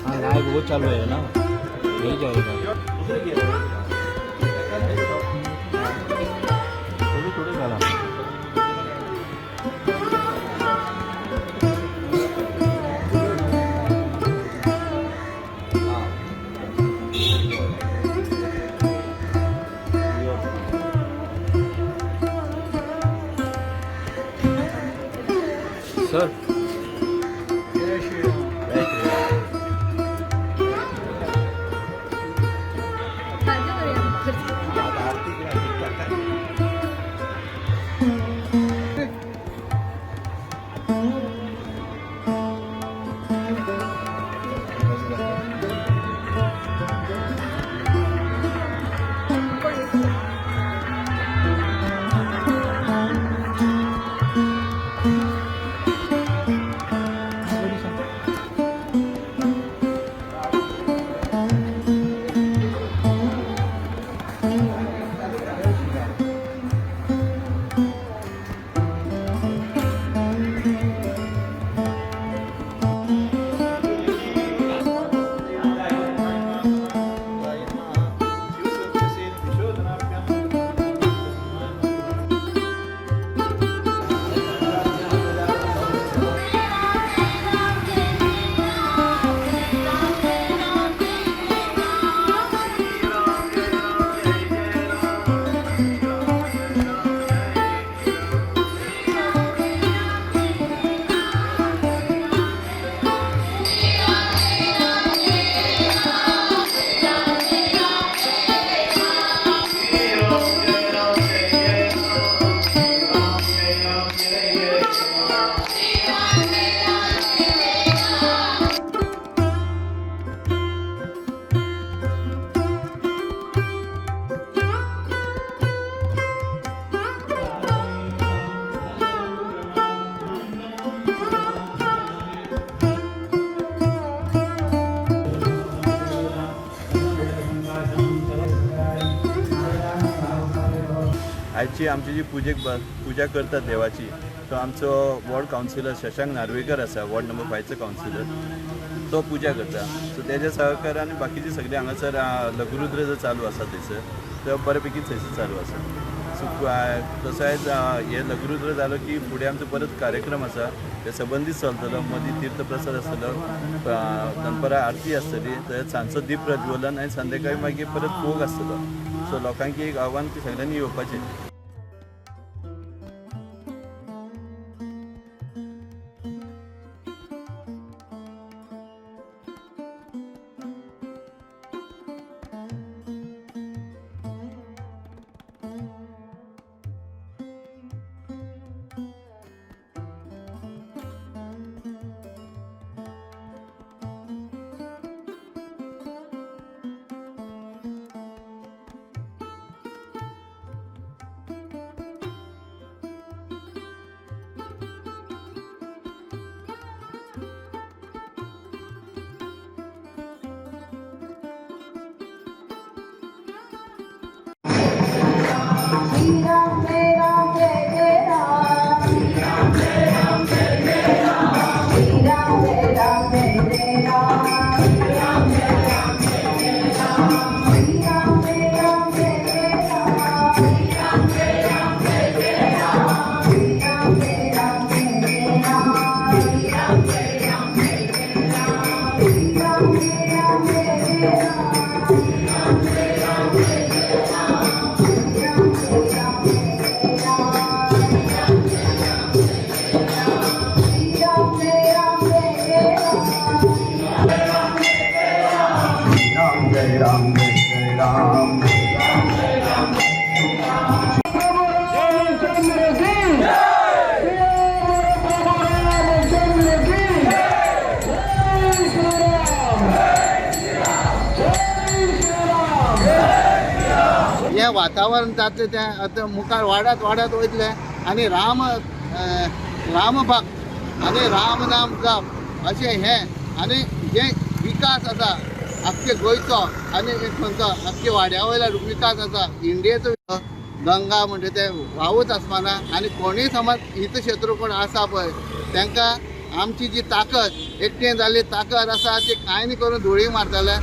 हाँ लाइव वो चालू है ना, यही जाएगा। थोडी थोडी झाला। सर, आयची आमची जी पुजेक पुजा करतात देवाची, तो आमचो वॉर्ड कावन्सिलर शशांक नार्वेकर आसा, वॉर्ड नंबर 5चो कावन्सिलर, तो पुजा करता. सो तेज्या सहकारान बाकीचे सगळे हांगासर लघुरुद्र जो चालू आसा थंयसर, तो बरे पैकी थंयसर चालू आसा. सो तसो आयज हे लघुरुद्र जालो की फुडें आमचो परत कार्यक्रम आसा, ते संबंदीत चलतलो. मदीं तीर्थप्रसाद आसतलो, दनपरां आरती आसतली, तशेंच सांजचो दीप प्रज्वलन आनी संध्याकाळी मागीर परत भोग आसतलो. सो लोकांक एक आव्हान की सगळ्यांनी येवपाचें. श्री राम जय राम जय जय राम, श्री राम जय राम जय जय राम, श्री राम जय राम जय जय राम, श्री राम जय राम जय जय राम, श्री राम जय राम जय जय राम, श्री राम जय राम जय जय राम, श्री राम जय राम जय जय राम, श्री राम जय राम जय जय राम, श्री राम जय राम जय जय राम, श्री राम जय राम जय जय राम, श्री राम जय राम जय जय राम, श्री राम जय राम जय जय राम। राम जय राम जय जय राम। रामचंद्र की जय, प्रभु रामचंद्र की जय। श्री राम, जय श्री राम। हें वातावरण जातलें तें आतां मुखार वाडत वाडत वयतलें आनी राम रामभक्त आनी राम नाम जप अशें हें आनी जे विकास आसा आख्खे गोंयचो आनी खंयचो आख्खे वाड्या वयलो विकास आसा इंडियेचो. गंगा म्हणजे ते व्हांवत आसतना आनी कोणूय समज हितशत्रू कोण आसा पळय तांकां आमची जी ताकद एकटें जाल्ली ताकद आसा ती कांय न्ही करून धुळी मारतले.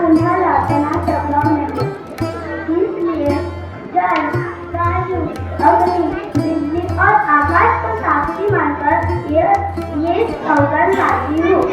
पुनः लौटना संभव नहीं, इसलिए जल, वायु, अग्नि, बिजली और आकाश को साक्षी मानकर ये सौगंध लाती हूँ।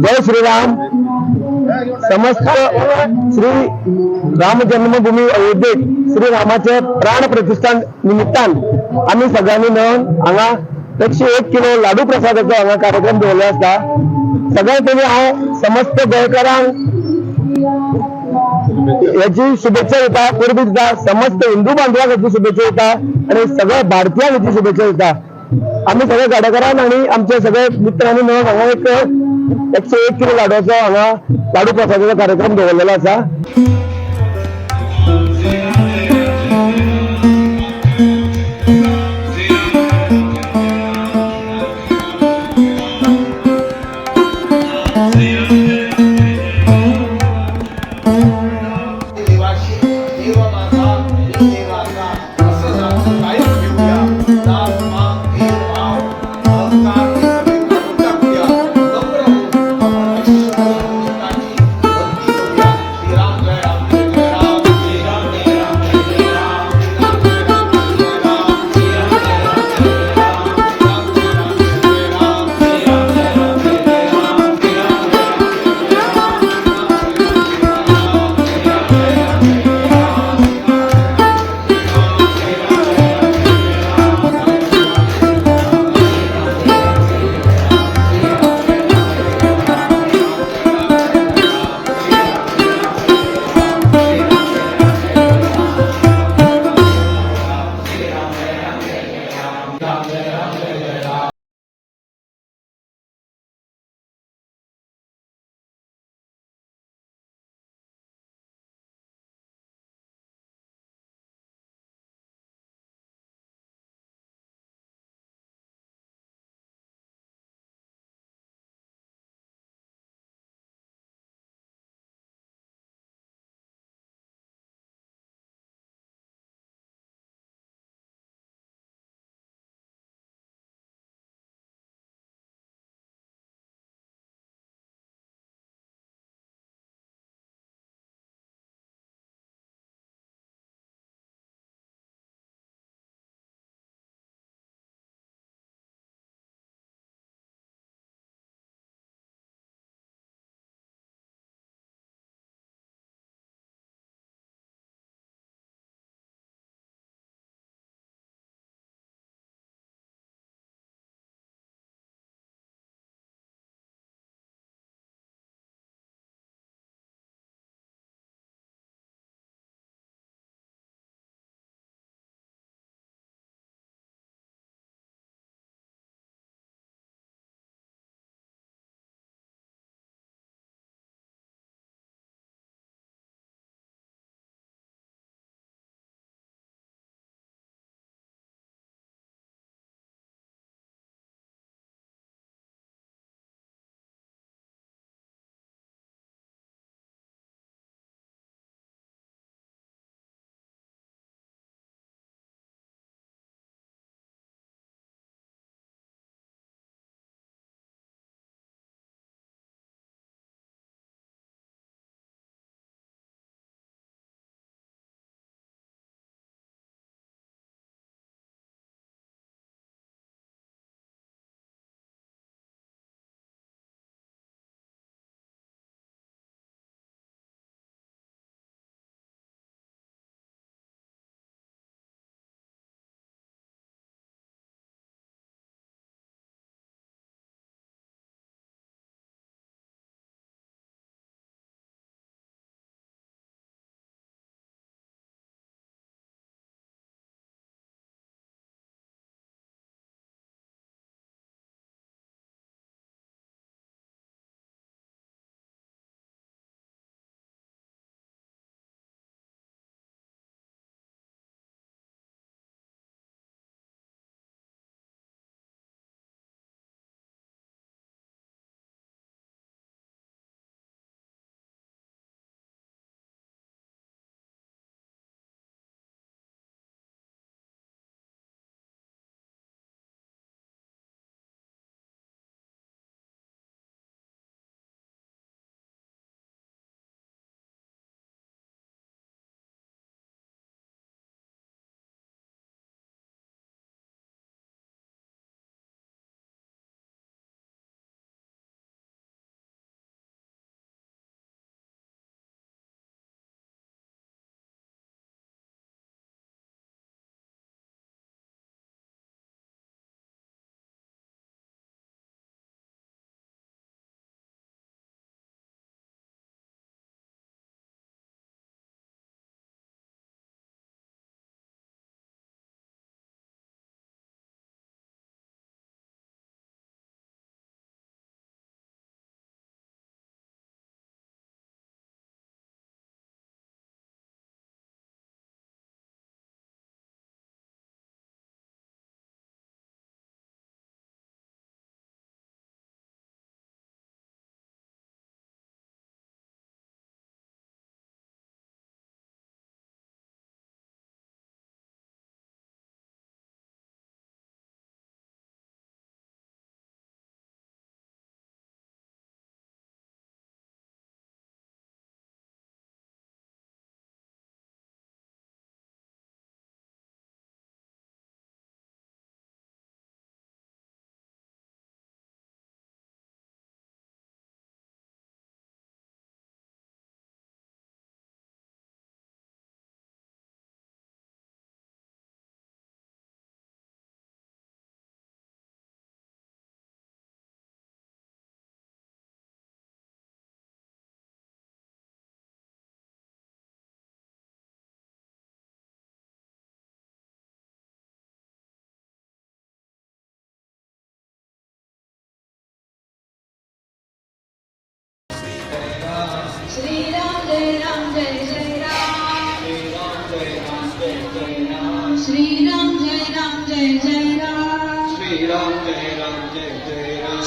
जय श्रीराम. समस्त श्री राम जन्मभूमी अयोध्येत श्री रामाचे प्राण प्रतिष्ठान निमित्तान आमी सगळ्यांनी मेळून हांगा 101 किलो लाडू प्रसादाचो हांगा कार्यक्रम दवरलो आसा. सगळ्यात पयलीं हांव समस्त गोंयकारांक हेची शुभेच्छा दिता, परबी दिता, समस्त हिंदू बांधवांक हेची शुभेच्छा दिता आनी सगळ्या भारतीयांक हेची शुभेच्छा दिता. आमी सगळे गाडेकारान आनी आमचे सगळे मित्रांनी मेळून हांगा एक 101 किलो लाडवाचो हांगा लाडू प्रसादाचो कार्यक्रम दवरलेलो आसा.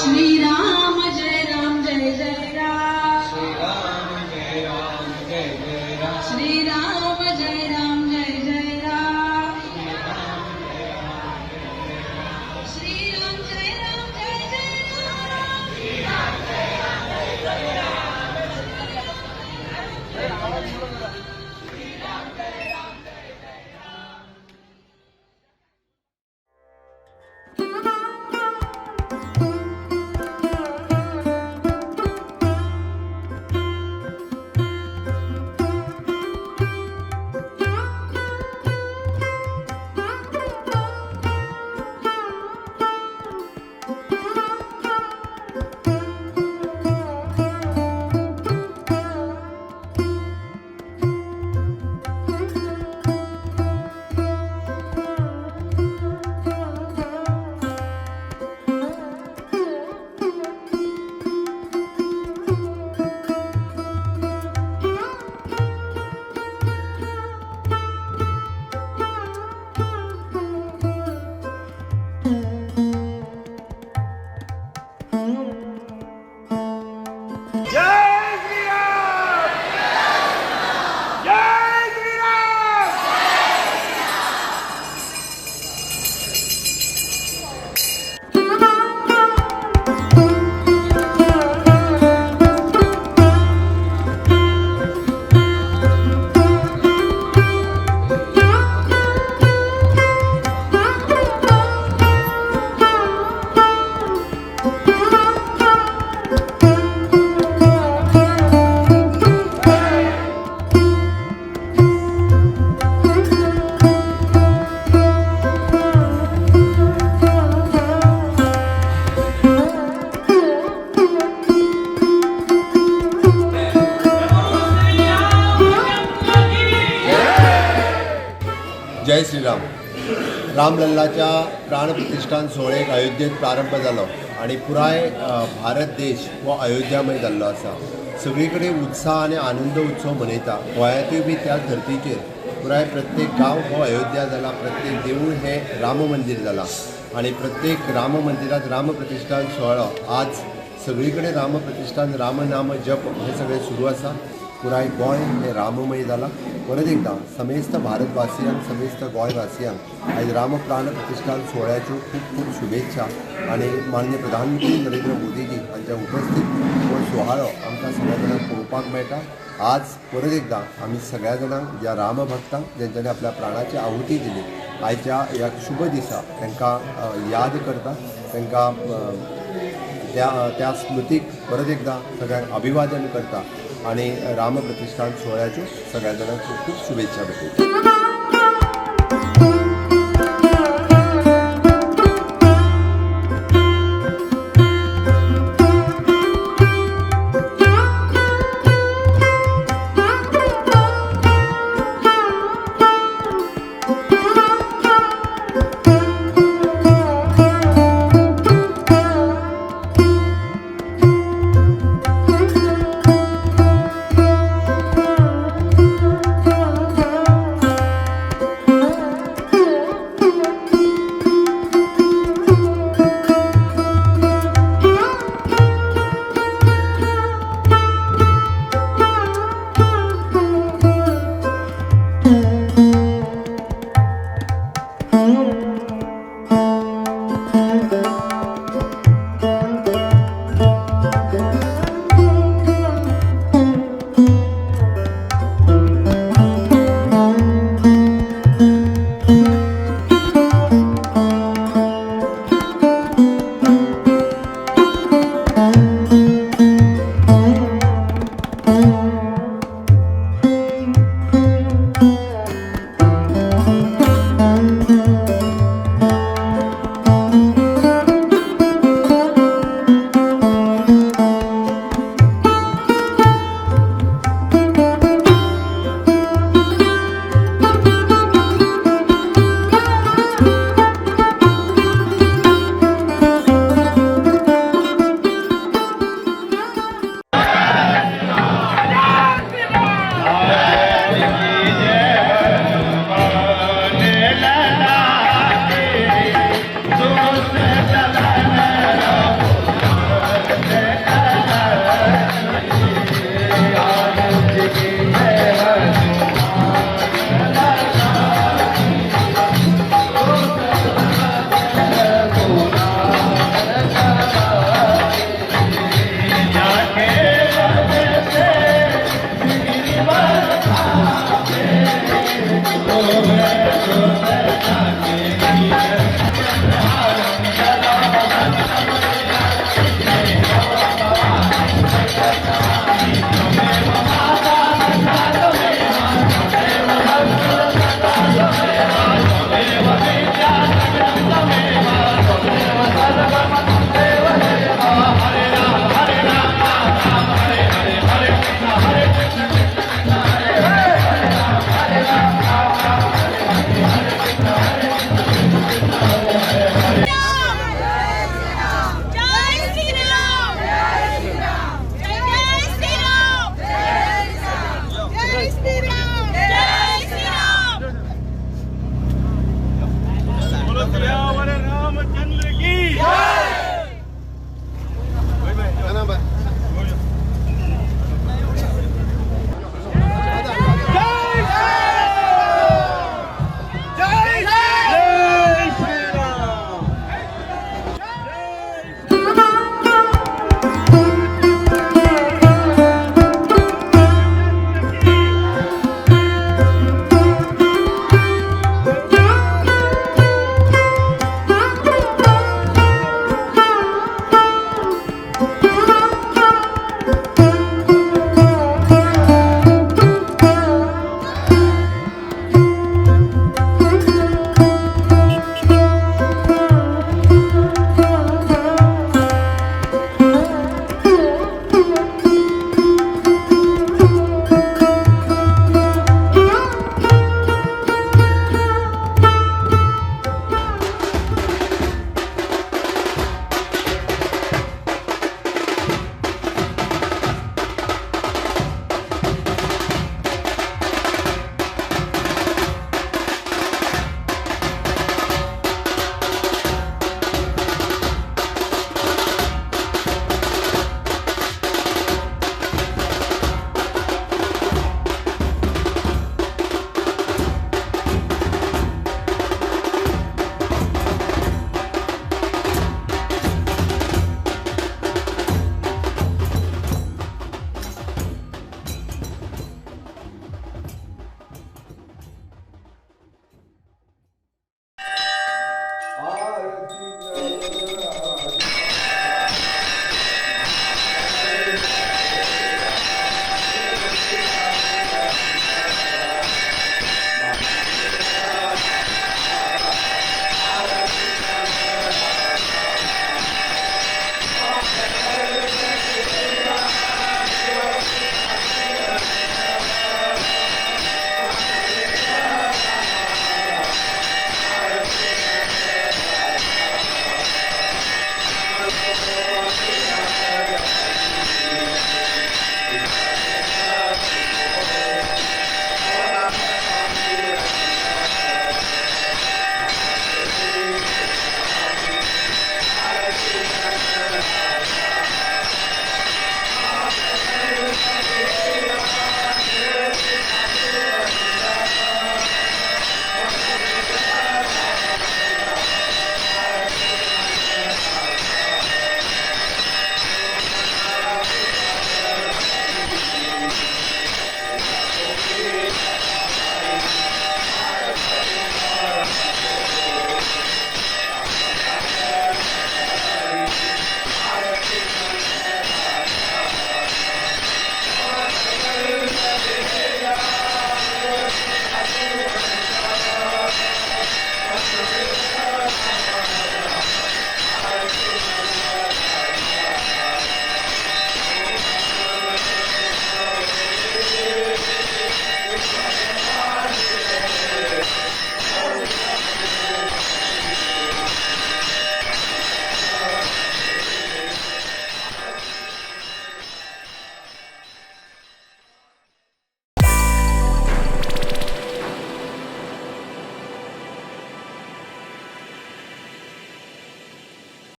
श्री राम जय राम जय जय राम। श्री राम जय राम जय जय राम। श्री राम जय राम जय जय राम। श्री राम जय राम जय जय राम। जय श्रीराम. रामलल्लाच्या प्राणप्रतिष्ठान सुवाळ्याक अयोध्येत प्रारंभ जालो आनी पुराय भारत देश हो अयोध्यामय जाल्लो आसा. सगळी कडेन उत्साह आनी आनंद उत्सव मनयता. गोंयांतूय बी त्याच धर्तीचेर पुराय प्रत्येक गांव हो अयोध्या जाला, प्रत्येक देवूळ हें राम मंदीर जालां आनी प्रत्येक राम मंदिरांत राम प्रतिष्ठान सुवाळो आज सगळी कडेन राम प्रतिष्ठान, राम नाम जप हें सगळें सुरू आसा. पुराय गोंय हें राममय जालां. परत एकदां समेस्त भारतवासियांक, समेस्त गोंयवासियांक आयज राम प्राण प्रतिष्ठान सुवाळ्याच्यो खूब खूब शुभेच्छा आनी माननीय प्रधानमंत्री नरेंद्र मोदीजी हांच्या उपस्थित हो सुवाळो आमकां सगळ्या जाणांक पळोवपाक मेळटा. आज परत एकदां आमी सगळ्या जाणांक, ज्या रामभक्तांक जेंच्यांनी आपल्या प्राणाची आहुती दिली, आयच्या ह्या शुभ दिसा तांकां याद करता, तांकां त्या स्मृतीक परत एकदां सगळ्यांक अभिवादन करता आनी राम प्रतिष्ठान सुवाळ्याच्यो सगळ्या जाणांक खूब खूब शुभेच्छा भेटयता.